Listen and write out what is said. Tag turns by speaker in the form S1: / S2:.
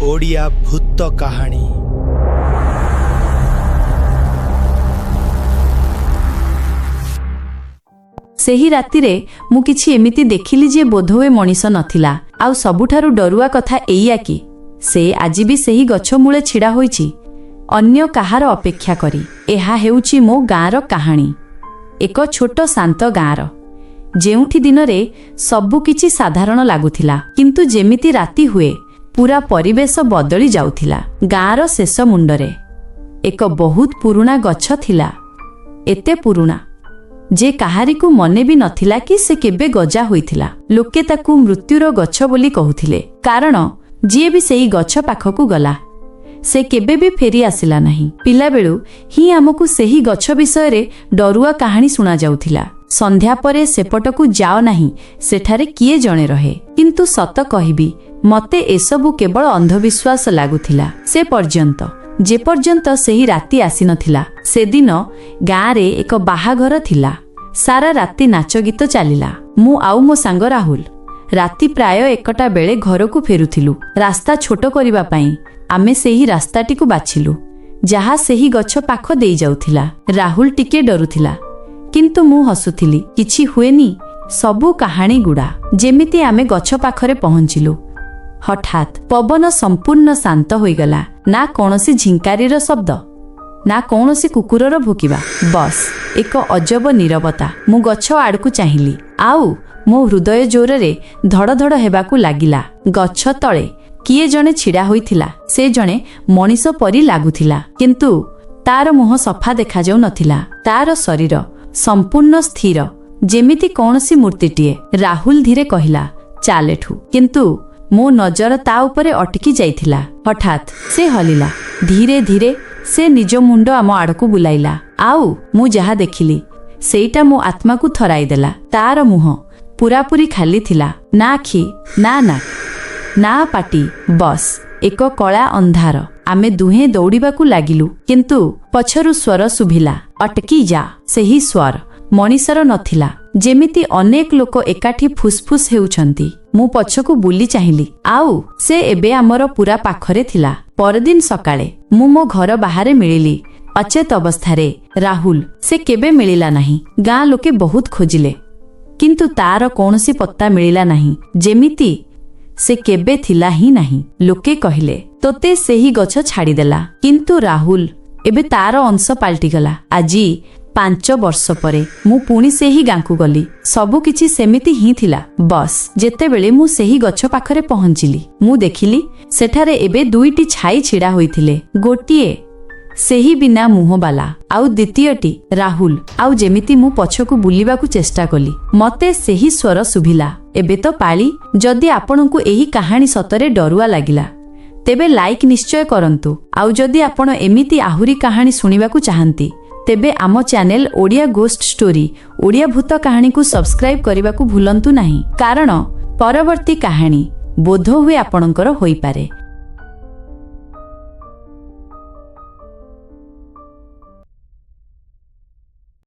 S1: ଓଡ଼ିଆ ଭୂତ କାହାଣୀ।
S2: ସେହି ରାତିରେ ମୁଁ କିଛି ଏମିତି ଦେଖିଲି ଯେ ବୋଧହୁଏ ମଣିଷ ନଥିଲା। ଆଉ ସବୁଠାରୁ ଡରୁଆ କଥା ଏଇଆ କି ସେ ଆଜି ବି ସେହି ଗଛ ମୂଳେ ଛିଡ଼ା ହୋଇଛି, ଅନ୍ୟ କାହାର ଅପେକ୍ଷା କରି। ଏହା ହେଉଛି ମୋ ଗାଁର କାହାଣୀ, ଏକ ଛୋଟ ଶାନ୍ତ ଗାଁର, ଯେଉଁଠି ଦିନରେ ସବୁ କିଛି ସାଧାରଣ ଲାଗୁଥିଲା, କିନ୍ତୁ ଯେମିତି ରାତି ହୁଏ ପୁରା ପରିବେଶ ବଦଳି ଯାଉଥିଲା। ଗାଁର ଶେଷ ମୁଣ୍ଡରେ ଏକ ବହୁତ ପୁରୁଣା ଗଛ ଥିଲା, ଏତେ ପୁରୁଣା ଯେ କାହାରିକୁ ମନେ ବି ନଥିଲା କି ସେ କେବେ ଗଜା ହୋଇଥିଲା। ଲୋକେ ତାକୁ ମୃତ୍ୟୁର ଗଛ ବୋଲି କହୁଥିଲେ, କାରଣ ଯିଏ ବି ସେହି ଗଛ ପାଖକୁ ଗଲା ସେ କେବେ ବି ଫେରି ଆସିଲା ନାହିଁ। ପିଲାବେଳୁ ହିଁ ଆମକୁ ସେହି ଗଛ ବିଷୟରେ ଡରୁଆ କାହାଣୀ ଶୁଣାଯାଉଥିଲା। ସନ୍ଧ୍ୟା ପରେ ସେପଟକୁ ଯାଅ ନାହିଁ, ସେଠାରେ କିଏ ଜଣେ ରହେ। କିନ୍ତୁ ସତ କହିବି, ମତେ ଏସବୁ କେବଳ ଅନ୍ଧବିଶ୍ୱାସ ଲାଗୁଥିଲା ସେ ପର୍ଯ୍ୟନ୍ତ, ଯେପର୍ଯ୍ୟନ୍ତ ସେହି ରାତି ଆସିନଥିଲା। ସେଦିନ ଗାଁରେ ଏକ ବାହାଘର ଥିଲା। ସାରା ରାତି ନାଚ ଗୀତ ଚାଲିଲା। ମୁଁ ଆଉ ମୋ ସାଙ୍ଗ ରାହୁଲ ରାତି ପ୍ରାୟ 1ଟା ବେଳେ ଘରକୁ ଫେରୁଥିଲୁ। ରାସ୍ତା ଛୋଟ କରିବା ପାଇଁ ଆମେ ସେହି ରାସ୍ତାଟିକୁ ବାଛିଲୁ ଯାହା ସେହି ଗଛ ପାଖ ଦେଇଯାଉଥିଲା। ରାହୁଲ ଟିକେ ଡରୁଥିଲା, କିନ୍ତୁ ମୁଁ ହସୁଥିଲି, କିଛି ହୁଏନି, ସବୁ କାହାଣୀ ଗୁଡ଼ା। ଯେମିତି ଆମେ ଗଛ ପାଖରେ ପହଞ୍ଚିଲୁ, ହଠାତ୍ ପବନ ସମ୍ପୂର୍ଣ୍ଣ ଶାନ୍ତ ହୋଇଗଲା। ନା କୌଣସି ଝିଙ୍କାରିର ଶବ୍ଦ, ନା କୌଣସି କୁକୁରର ଭୁକିବା, ବସ୍ ଏକ ଅଜବ ନୀରବତା। ମୁଁ ଗଛ ଆଡ଼କୁ ଚାହିଁଲି ଆଉ ମୋ ହୃଦୟ ଜୋରରେ ଧଡ଼ ଧଡ଼ ହେବାକୁ ଲାଗିଲା। ଗଛ ତଳେ କିଏ ଜଣେ ଛିଡ଼ା ହୋଇଥିଲା। ସେ ଜଣେ ମଣିଷ ପରି ଲାଗୁଥିଲା, କିନ୍ତୁ ତାର ମୁହଁ ସଫା ଦେଖାଯାଉ ନଥିଲା। ତାର ଶରୀର ସମ୍ପୂର୍ଣ୍ଣ ସ୍ଥିର, ଯେମିତି କୌଣସି ମୂର୍ତ୍ତିଟିଏ। ରାହୁଲ ଧୀରେ କହିଲା, ଚାଲ ଏଠୁ। କିନ୍ତୁ ମୋ ନଜର ତା ଉପରେ ଅଟକି ଯାଇଥିଲା। ହଠାତ୍ ସେ ହଲିଲା। ଧୀରେ ଧୀରେ ସେ ନିଜ ମୁଣ୍ଡ ଆମ ଆଡ଼କୁ ବୁଲାଇଲା ଆଉ ମୁଁ ଯାହା ଦେଖିଲି ସେଇଟା ମୋ ଆତ୍ମାକୁ ଥରାଇଦେଲା। ତାର ମୁହଁ ପୁରାପୁରି ଖାଲି ଥିଲା। ନା ଆଖି, ନା ନାକ, ନା ପାଟି, ବସ୍ ଏକ କଳା ଅନ୍ଧାର। ଆମେ ଦୁହେଁ ଦୌଡ଼ିବାକୁ ଲାଗିଲୁ, କିନ୍ତୁ ପଛରୁ ସ୍ୱର ଶୁଭିଲା, ଅଟକି ଯା। ସେହି ସ୍ୱର ମଣିଷର ନଥିଲା, ଯେମିତି ଅନେକ ଲୋକ ଏକାଠି ଫୁସଫୁସ୍ ହେଉଛନ୍ତି। ମୁଁ ପଛକୁ ବୁଲି ଚାହିଁଲି ଆଉ ସେ ଏବେ ଆମର ପୁରା ପାଖରେ ଥିଲା। ପରଦିନ ସକାଳେ ମୁଁ ମୋ ଘର ବାହାରେ ମିଳିଲି, ଅଚେତ ଅବସ୍ଥାରେ। ରାହୁଲ, ସେ କେବେ ମିଳିଲା ନାହିଁ। ଗାଁ ଲୋକେ ବହୁତ ଖୋଜିଲେ, କିନ୍ତୁ ତାର କୌଣସି ପତ୍ତା ମିଳିଲା ନାହିଁ, ଯେମିତି ସେ କେବେ ଥିଲା ହିଁ ନାହିଁ। ଲୋକେ କହିଲେ, ତୋତେ ସେହି ଗଛ ଛାଡ଼ିଦେଲା। କିନ୍ତୁ ରାହୁଲ ଏବେ ତାର ଅଂଶ ପାଲଟିଗଲା। ଆଜି 5 ବର୍ଷ ପରେ ମୁଁ ପୁଣି ସେହି ଗାଁକୁ ଗଲି। ସବୁ କିଛି ସେମିତି ହିଁ ଥିଲା। ବସ୍ ଯେତେବେଳେ ମୁଁ ସେହି ଗଛ ପାଖରେ ପହଞ୍ଚିଲି, ମୁଁ ଦେଖିଲି ସେଠାରେ ଏବେ ଦୁଇଟି ଛାଇ ଛିଡ଼ା ହୋଇଥିଲେ। ଗୋଟିଏ ସେହି ବିନା ମୁହଁବାଲା ଆଉ ଦ୍ୱିତୀୟଟି ରାହୁଲ। ଆଉ ଯେମିତି ମୁଁ ପଛକୁ ବୁଲିବାକୁ ଚେଷ୍ଟା କଲି, ମତେ ସେହି ସ୍ୱର ଶୁଭିଲା, ଏବେ ତ ପାଳି। ଯଦି ଆପଣଙ୍କୁ ଏହି କାହାଣୀ ସତରେ ଡରୁଆ ଲାଗିଲା, ତେବେ ଲାଇକ୍ ନିଶ୍ଚୟ କରନ୍ତୁ। ଆଉ ଯଦି ଆପଣ ଏମିତି ଆହୁରି କାହାଣୀ ଶୁଣିବାକୁ ଚାହାନ୍ତି, ତେବେ ଆମ ଚ୍ୟାନେଲ ଓଡ଼ିଆ ଗୋଷ୍ଟ ଷ୍ଟୋରି, ଓଡ଼ିଆ ଭୂତ କାହାଣୀକୁ ସବସ୍କ୍ରାଇବ୍ କରିବାକୁ ଭୁଲନ୍ତୁ ନାହିଁ, କାରଣ ପରବର୍ତ୍ତୀ କାହାଣୀ ବୋଧହୁଏ ଆପଣଙ୍କର ହୋଇପାରେ।